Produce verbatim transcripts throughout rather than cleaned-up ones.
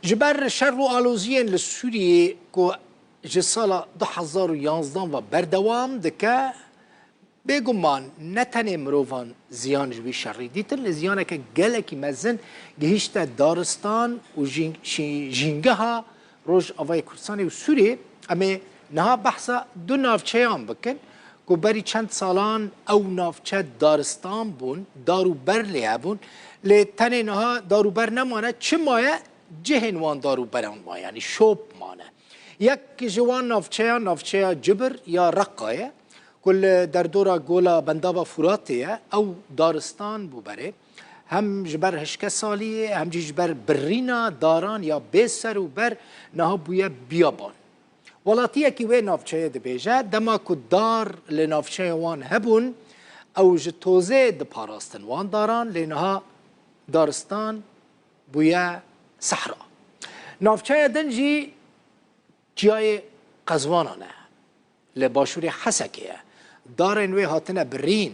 Ji ber şer û aloziyên li Sûriyê ku ji sala du hezar û yanzdan ve berdewam dike, bêguman ne tenê mirovan ziyan ji wî şerî dîtin, lê ziyaneke gelekî mezin gihîşte daristan û jî-, şî-, jîngeha Rojavayê Kurdistanê û Sûriyê. Em ê niha behsa du navçeyan bikin ku berî çend salan ew navçe daristan bûn, dar û ber lê hebûn, lê tenê niha dar û ber nemane, çi maye cihên wan dar û beran maye, yanî şop mane. Yek ji wan navçeyan, navçeya Cibir ya Reqa ye, ku li derdora gola bendava Furatê ye. Ew daristan bû berê. Hem ji ber hişkesaliyê, hem jî ji ber birîna daran ya bê ser û ber niha bûye biyaban. Welatiyekî wê navçeyê dibêje, dema ku dar li navçeyê wan hebûn, ew ji tozê diparastin wan daran, lê niha daristan bûye sehra. Navçeya din jî çiyayê Qezwanan e. Li başûrê Hesekê ye. Darên wê hatine birîn.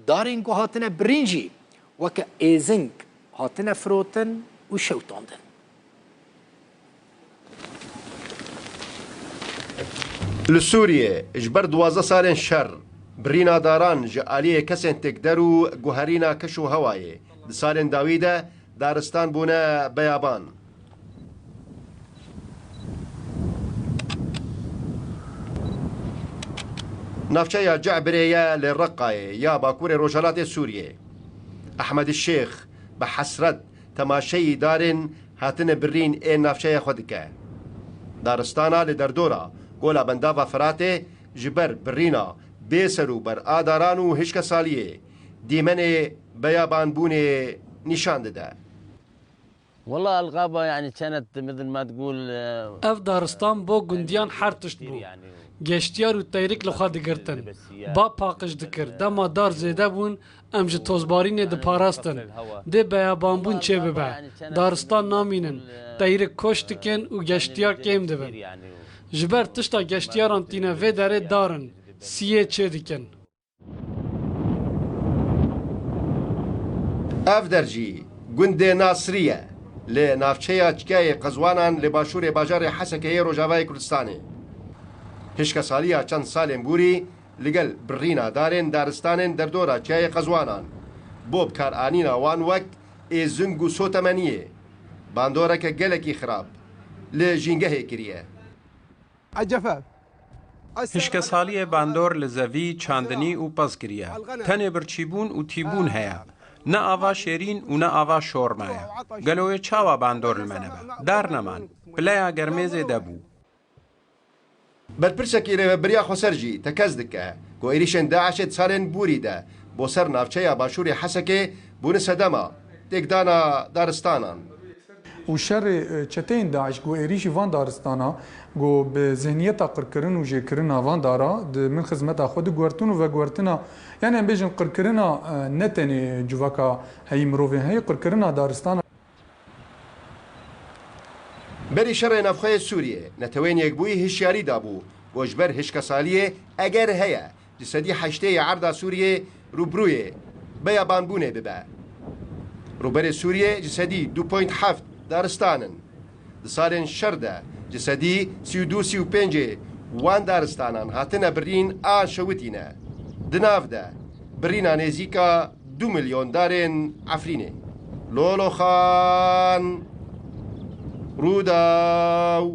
Darên ku hatine birîn jî weke êzing hatine firotin û şewitandin. Li Sûriyê ji ber duwazdeh salên şer, birîna daran ji aliyê kesên têkder û guherîna keş û hewayê, di salên dawî de daristan bûne beyaban. Navçeya Ce'birê ye li Reqayê ya bakurê rojhelatê Sûriyê. Ehmed Şêx bi hesret temaşeyî darên hatine birîn ên navçeya xwe dike. Daristana li derdora gola bendava Firatê ji ber birîna bê ser û ber a daran û hişkesaliyê dîmenê beyabanbûnê nîşan dide. والله الغابة يعني كانت مثل ما تقول، آه، Ev daristan bo gundiyan her tişt bû. Geştiyar û teyrik li xwe digirtin. Ba paqij dikir. Dema dar zêde bûn, em ji tozbarînê diparastin. Dê beyabanbûn çêbibe. Daristan namînin. Teyrik koç dikin û geştiyar kêm dibin. Ji ber tişta geştiyaran tîne vê derê dar in. Siyê çê dikin. Ev der jî gundê Nasrî ye, li navçeya Çiyayê Qezwanan li başûrê bajarê Hesekê yê Rojavayê Kurdistanê. Hişkesaliya çend salên borî li gel birîna darên daristanên derdora Çiyayê Qezwanan, bo bikaranîna wan wek êzing û sotemeniyê, bandoreke gelekî xirab li jîngehê kiriye. Hişkesaliyê bandor li zevî, çandinî û pez kiriye. Tenê birçîbûn û tîbûn heye. Ne ava şêrîn û ne ava şor maye. Gelo wê çawa bandor li me nebe? Dar neman. Pileya germê zêde bû. Berpirsekî Rêvebiriya Xweser jî tekez dike ku êrîşên DAIŞê di salên borî de bo ser navçeya başûrê Hesekê bûne sedema têkdana daristanan. Û şerê, e, çeteyên DAIŞ ku êrîşî van daristana, ku bi zihniyeta qirkirin û jêkirina van dara di min xizmeta xwe de guhertin û veguhertina, yani em bêjin qirkirina, e, ne tenê civaka heyî mirovên heyî, qirkirina daristana. Berî şerê navxweyê Sûriyê, Neteweyên Yekbûyî hişyarî dabû ku ji ber hişkesaliyê eger heye, ji sedî heştê yê erda Sûriyê rûbirûyê beyabanbûnê bibe. Rûberê Sûriyê ji sedî du point heft daristan in. Di salên şer de ji sedî sî û du sî û pêncê wan daristanan hatine birîn an şewitîne. Di nav de birîna nêzîka du milyon darên Efrînê. Loloxan, Rûdaw.